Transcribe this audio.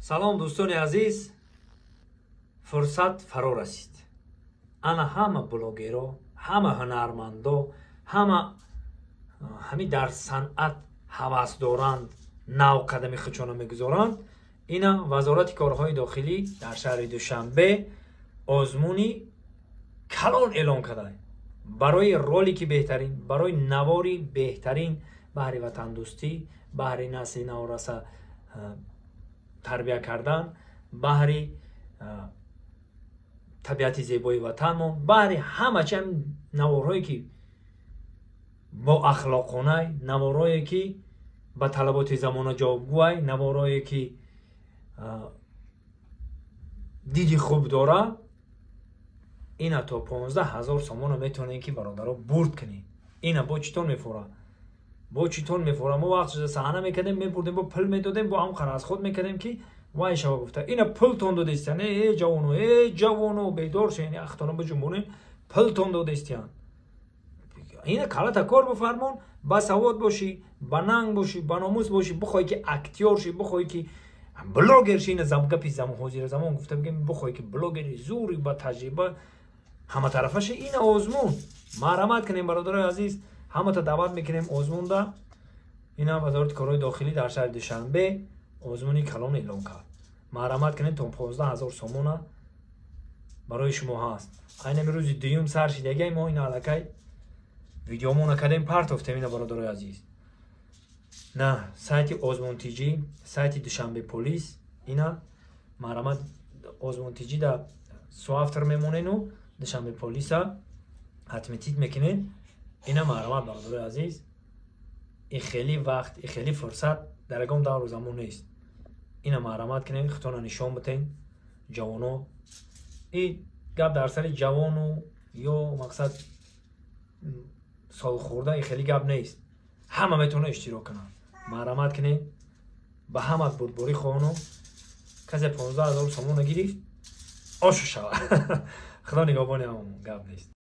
Салом, дӯстони азиз. Фурсат фаро расид. Ана ҳама блогеро, ҳама ҳунармандо, ҳама ҳами дар санъат ҳавас доранд, нав қадами худшона мегузоранд. Ина Вазорати корҳои дохилӣ дар шаҳри Душанбе озмуни калон эълон карда барои ролики беҳтарин, барои навори беҳтарин, баҳри ватандӯстӣ, баҳри насли навраса тарбия кардан, баҳри табиати зебои ватанмон, баҳри ҳама чи наворҳое, ки бо ахлоқонай, наворҳое, ки ба талаботи замона ҷавобгӯай, наворҳое, ки диди хуб дора. Ина то 15 000 сомона метавонем, ки бародаро, бурд кунем. Ина бо читон мефора, бо читон мефора. Мо вақт шуда саҳна мекардем, мебурдем, бо пул медодем, бо ҳам қараз мекардем, ки вай шава гуфта. Ина пултон додистиян. Э ҷавоно, э ҷавоно, бедор шен, ахтона биҷунбонен, пултон додистиян. Ина калата кор бифармон, ба савод бошӣ, ба нанг бошӣ, ба номус бошӣ, бихоҳӣ, ки актёр шӣ, бихоҳӣ, ки блогер шӣ. Ина гапи ҳозира замон гуфта бигем, бихоҳӣ, ки блогери зури ба таҷриба ҳаматарафа ши, ина озмун. Марҳамат кунем, бародарои азиз, ҳамата даъват мекунем озмунда. Ина Вазорати корҳои дохилӣ дар шаҳри Душанбе озмуни калон эълон кард. Марҳамат кунем, то 15 000 сомона барои шумо ҳаст. Айнами рӯзи дуюм сар шидагиай. Мо ина аллакай видеомона кардем, партофтем. Ина, бародарои азиз, на сайти Озмун тиҷӣ, сайти Душанбе полис. Ина марҳамат, Озмун тиҷӣ да соавтор мемонену Душанбе полиса отметить мекунед. Ина марҳамат, бародарои азиз, и хеле вақт, и хеле фурсат дар ягон давру замон нест. Ина марҳамат кунед, худтона нишон битен, ҷавоно. И гап дар сари ҷавону ё мақсад солхӯрда и хеле гап нест, ҳама метавона иштирок кунанд. Марҳамат кунед, ба ҳама бурдборӣ хоҳону. Касе 15 000 сомона гирифт, ошу шава. Худо нигаҳбони ҳамон, гап нест.